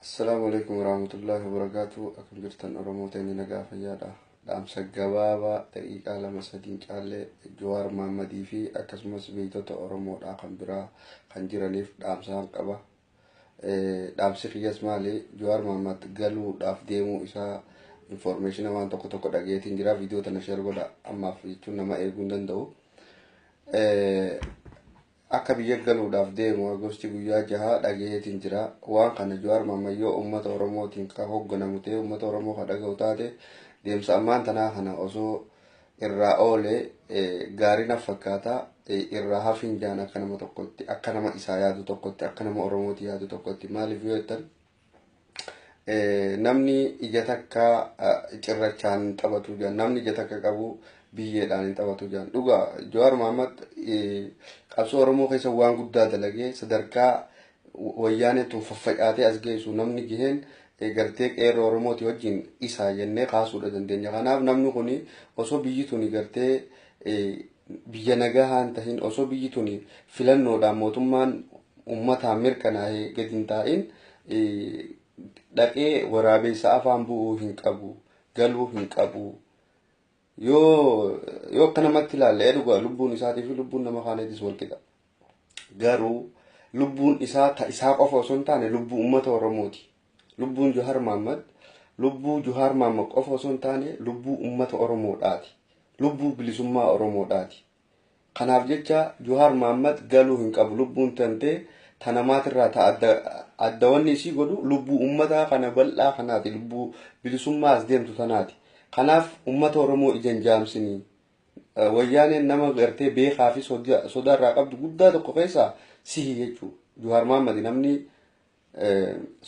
Assalaamu alaikum warahmatullahi wabarakaatu. Akkam jirtan Oromoo teenya, nagaa fayyaadha? Dhaamsa gabaabaa daqiiqaa 2-3 caallee Jawaar Mahammadii fi akkasumas beektota Oromoodhaa kan biraa kan jiraniif dhaamsaan qaba. Dhaamsi kiyyas maali? Jawaar Mahammad galuudhaaf deemuu isaa information waan tokko tokko dhageetiin jira. Viidiyoo tana share godha, ammaaf jechuun nama eeguu hin danda'u. Akka biyya galuudhaaf deemu Agosti guyyaa 6 dhageetiin jira. Waan kana Jawaar Mahammad yoo uummata Oromootiin kan hoogganamu ta'e, uummata Oromoo kan dhaga'u taate, deemsa ammaan tanaa kana osoo irraa oole gaarii na fakkaata. Irraa hafin jaan akka nama tokkotti, akka nama isaa yaadu tokkotti, akka nama Oromooti yaadu tokkotti. Maaliif yoo jettan, namni ija takka cirrachaan hin taphatu jaan, namni ija takka qabu biyyeedhaan hin taphatu jaan. Dhugaa, Jawaar Mahammad qabsoo Oromoo keessa waan guddaa dalagee, sadarkaa wayyaanee tun faffacaatee as geessu namni gaheen gartee qeerroo Oromooti wajjin isaa jennee kaasuudha dandeenya. Kanaaf namni kun osoo biyyi tuni gartee biyya nagaa haan tahin, osoo biyyi tuni filannoodhaan mootummaan uummataan mirkanaa'ee gadi hin taa'in, dhaqee waraabessa afaan bu'uu hin qabu, galuu hin qabu. Yoo akka namatti ilaalle, dhugaa, lubbuun isaatii fi lubbuun nama kaaniitis wal qixa. Garuu lubbuun isaa ta isaa qofa osoo hin taane lubbuu uummata Oromooti. Lubbuun Jawaar Mahammad lubbuu Jawaar Mahammad qofa osoo hin taane lubbuu uummata Oromoodhaati. Lubbuu bilisummaa Oromoodhaati. Kanaaf jecha Jawaar Mahammad galuu hin qabu. Lubbuun tantee ta namaatirraa ta adda adda wanni isii godhu lubbuu uummataa kana bal'aa kanaati. Lubbuu bilisummaa as deemtu tanaati. Kanaaf uummata Oromoo ija hin jaamsinii. Wayyaaneen nama gartee beekaa fi sodaa irraa qabdu guddaa tokko keessaa sihi jechuudha. Jawaar Mahammad namni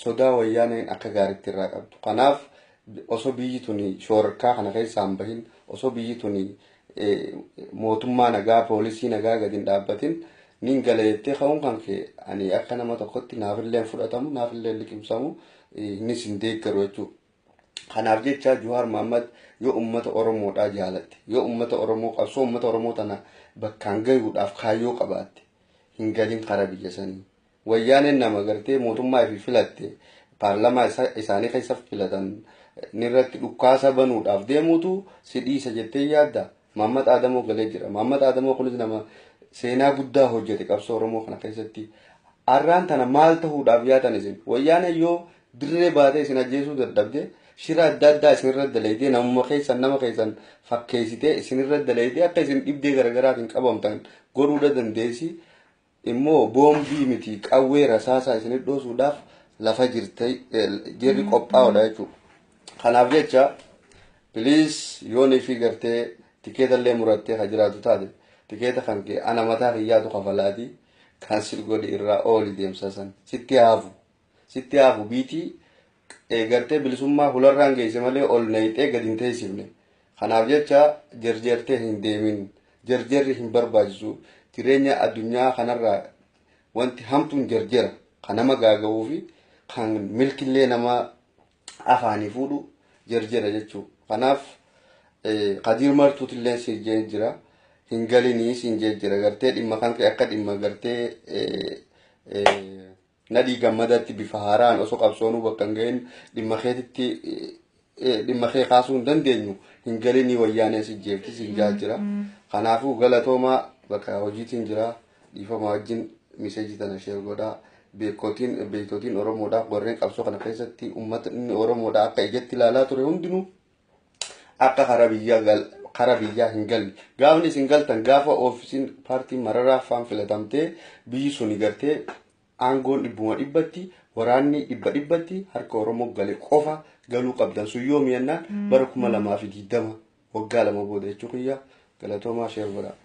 sodaa wayyaaneen akka gaariitti irraa qabdu. Kanaaf osoo biyyi tuni shoorkaa kana keessaa hin bahin, osoo biyyi tuni mootummaa nagaa, poolisii nagaa gadi hin dhaabbatin, nin gala jettee ka'uun kan kee ani akka nama tokkotti naafillee fudhatamu, naafillee liqimsamu, innis hin deeggaru jechuudha. Kanaaf jecha Jawaar Mahammad yoo uummata Oromoodhaa jaalatte, yoo uummata Oromoo, qabsoo uummata Oromoo tana bakkaan gayuudhaaf kaayyoo qabaatte, hin galin kara biyya sanii. Wayyaaneen nama gartee mootummaa ifii filatte, paarlamaa isaanii keessa filatan irratti dhukkaasa banuudhaaf deemuutu si dhiisa jettee yaadda? Mahammad Adamoo galee jira. Mahammad Adamoo kunis nama seenaa guddaa hojjete qabsoo Oromoo kana keessatti. Arraan tana maal ta'uudhaaf yaatan isin? Wayyaaneen yoo dirree baatee isin ajjeesuu dadhabde, shira adda addaa isinirra dalaydee, namuma keessan nama keessan fakkeessitee isinirra dalaydee akka isin dhibdee garaagaraatiin qabamtan godhuudha dandeessi. Immoo boombii miti, qawwee rasaasaa isinit dhoosuudhaaf lafa jirte jirri qophaa'uudha jechuudha. Kanaaf jecha please, yoon fi gartee tikeeta illee murattee ka jiraatu taate, tikeeta kan kee ana mataa kiyyaatu kafalaati cancel godhi, irraa ooli deemsa san. Sitti haafu, sitti haafu. Biitii gartee bilisummaa hularraan geesse malee ol nayixee gadi hin teessifne. Kanaaf jecha jarjartee hin deemin, jarjarri hin barbaachisu. Jireenya addunyaa kanarraa wanti hamtuun jarjara, kan nama gaaga'uu fi kan milkillee nama afaanii fuudhu jarjara jechuudha. Kanaaf Kadiir Martuutillee siin jee jira. Hin galinii siin jee jira. Gartee dhimma kan ka'e akka dhimma gartee Nadhii Gammadatti bifa haaraan osoo qabsoonuu bakka hin gahin dhimma keetitti dhimma kee kaasuu hin dandeenyu. Hin galinii, wayyaanee si jeefti siin jaa jira. Kanaafuu galatoomaa, bakka hojiitiin jira. Dhiifama wajjin message tana share godhaa. Beekotiin beektotiin Oromoodhaaf, warreen qabsoo kana keessatti uummatni Oromoodhaa akka ijatti ilaalaa ture hundinuu akka kara biyyaa hin galle. Gaafni isin galtan gaafa oofisiin paartiin Mararaa faan filatamtee, biyyi suni gartee aangoon 100%tti, waraanni 100%tti harka Oromoo gale qofa galuu qabdan. Sun yoomi jennaan, bara 2020, waggaa 2 booda jechuu kiyya. Galatoomaa, share godhaa.